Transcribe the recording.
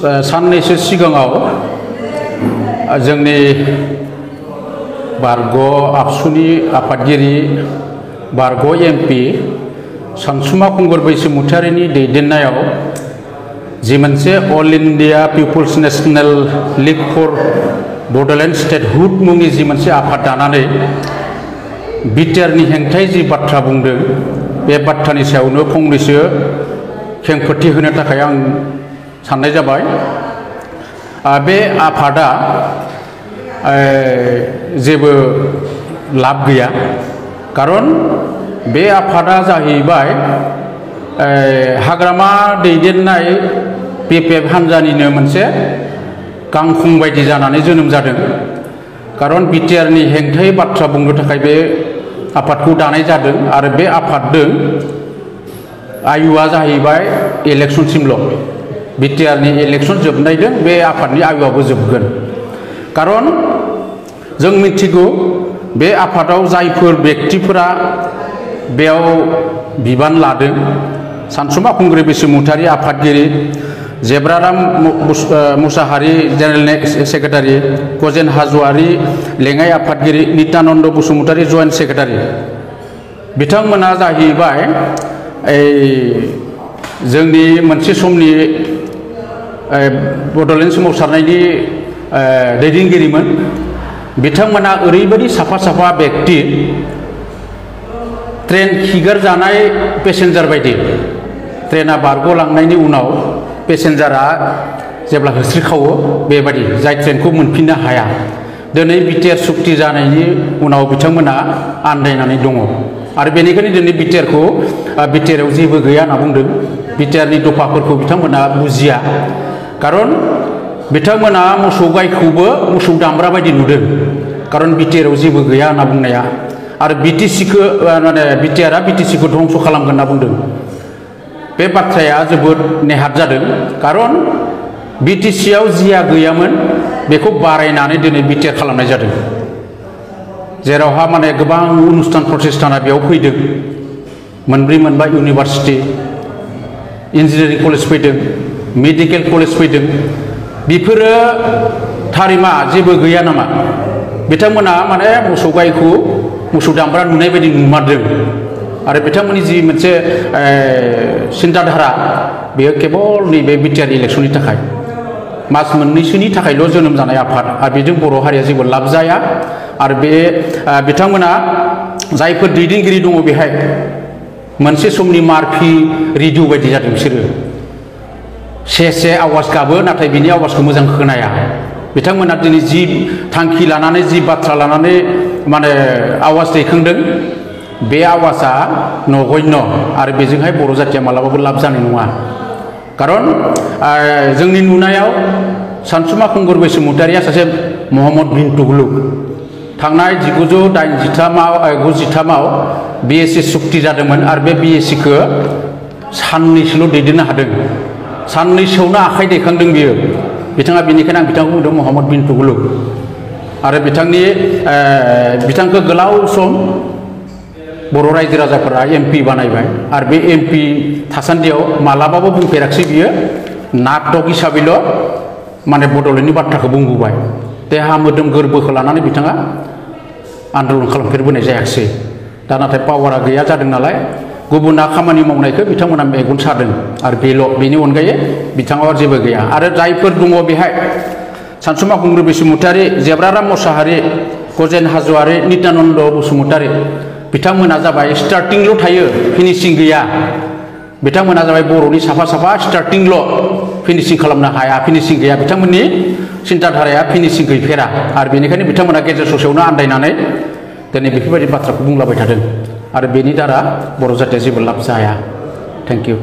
साननैसो सिगाङाव जोंनि बारग' आबसुनि आफादगिरि बारग' एमपि सानसुमा खुंगुर बैसोमुथियारिनि दैदेननायाव जि मोनसे all India people's national league for Bodoland statehood मुंनि जि मोनसे आफाद दानानै बिटिआरनि हेंथायै जि बाथ्रा बुंदों बे बाथ्रानि सायावनो फंनैसो खेंफोरथि होनो थाखाय आं साननाय जाबाय। बे आफादा जेबो लाब गैया, खारन बे आफादा जाहैबाय हाग्रामा दैदेननाय बिपिएफ हान्जानिनो मोनसे गांखं बायदि जानानै जोनोम जादों। खारन बिटिआरनि हेंथायै बाथ्रा बुंनो थाखाय बे आफादखौ दानाय जादों आरो बे आफादजों आयुआ जाहैबाय इलेक्शनसिमल'। बिटिआरनि इलेक्शन जोबनायजों बे आफादनि आयुआबो जोबगोन। खारन जों मिथिगौ बे आफादाव जायफोर बेक्तिफोरा बेयाव बिबान लादों, सानसुमा खुंगुर बैसोमुथियारि आफादगिरि, जेब्राराम मुसाहारि जेनेरेल सेक्रेटारि, गजेन हाज'वारि लेङाइ आफादगिरि, नित्यानन्द बसुमतारी जइन्ट सेक्रेटारि, बिथांमोना जाहैबाय जोंनि मोनसे समनि बड'लेण्ड सोमावसारनायनि दैदेनगिरिमोन। बिथांमोना ओरैबायदि साफा साफा बेक्ति, ट्रेन खिगार जानाय पेसेन्जार बायदि। ट्रेना बारग'लांनायनि उनाव पेसेन्जारा जेब्ला होस्रिखावो बेबायदि, जाय ट्रेनखौ मोनफिननो हाया। दिनै बिटिआर सुक्ति जानायनि उनाव बिथांमोना आन्दायनानै दङ आरो बेनिखायनो दिनै बिटिआरआव जेबो गैया होनना बुंदों। बिटिआरनि दफाफोरखौ बिथांमोना बुजिया, खारन बिथांमोना मोसौ गायखौबो मोसौ दामब्रा बायदि नुदों, खारन बिटिआरआव जेबो गैया होनना बुंनाया। आरो बिटिआरआ बिटिसिखौ धंस' खालामगोन होनना बुंदों। बे बाथ्राया जोबोद नेहाथ जादों, खारन बिटिसिआव जिया गैयामोन बेखौ बारायनानै दिनै बिटिआर खालामनाय जादों। जेरावहा गोबां अनुष्ठान प्रतिष्ठाना बेयाव फैदों, मोनब्रै मोनबा इउनिभार्सिटि, इन्जिनियारिं कलेज फैदों, मेडिकेल कलेज फैदों। बेफोरो थारिमा जेबो गैया नामा? बिथांमोना मोसौ गायखौ मोसौ दामब्रा नुनाय बायदि नुमारदों आरो बिथांमोननि जि मोनसे सिन्ताधारा बेयो केबल नैबे बिटिआर इलेक्शननि थाखाय, मास मोननैसोनि थाखायल' जोनोम जानाय आफाद, आरो बेजों बर' हारिया जेबो लाब जाया। आरो बे बिथांमोना जायफोर दैदेनगिरि दङ बेहाय मोनसे समनि मार्फि रेडिअ बायदि जादों। बिसोरो से आवाज गाबो, नाथाय बिनि आवाजखौ मोजां खोनाया। बिथांमोना दिनै जि थांखि लानानै, जि बाथ्रा लानानै आवाज दैखांदों, बे आवाजा नगण्य आरो बेजोंहाय बर' जातिया मालाबाबो लाब जानाय नङा। खारन जोंनि नुनायाव सानसुमा खुंगुर बैसोमुथियारिया सासे महम्मद बिन तुगलुक। थांनाय 1993आव बिएसि सुक्ति जादोंमोन आरो बे बिएसिखौ साननैसोल' दैदेननो हादों। साननैसोआवनो आखाइ दैखांदों बियो। बिथाङा बेनिखायनो आं बिथांखौ बुंदों महम्मद बिन तुगलुक। आरो बिथांखौ गोलाव सम बर' रायजो राजाफोरा एमपि बानायबाय आरो बे एमपि थासान्दियाव मालाबाबो बुंफेराखिसै बियो नाटक हिसाबैल' बड'लेण्डनि बाथ्राखौ बुंबोबाय। देहा मोदोम गोरबोखौ लानानै बिथाङा आन्दलन खालामफेरबोनाय जायाखिसै। दा नाथाय पावारा गैया जादों नालाय गुबुना खामानि मावनायखौ बिथांमोना मेगन सादों आरो बेनि अनगायै बिथाङाव जेबो गैया। आरो जायफोर दङ बेहाय सानसुमा खुंगुर बैसोमुथियारि, जेब्राराम मुसाहारि, गजेन हाज'वारि, नित्यानन्द बसुमतारी, बिथांमोना जाबाय स्टार्टिंल' थायो, फिनिशिं गैया। बिथांमोना जाबाय बर'नि साफा साफा स्टार्टिंल', फिनिशिं खालामनो हाया, फिनिशिं गैया। बिथांमोननि सिन्ताधाराया फिनिशिं गैफेरा आरो बेनिखायनो बिथांमोना गेजेर ससेयावनो आन्दायनानै दिनै बेफोरबायदि बाथ्राखौ बुंलाबाय थादों आरो बेनि दारा बर' जातिया जेबो लाब जाया। Thank you.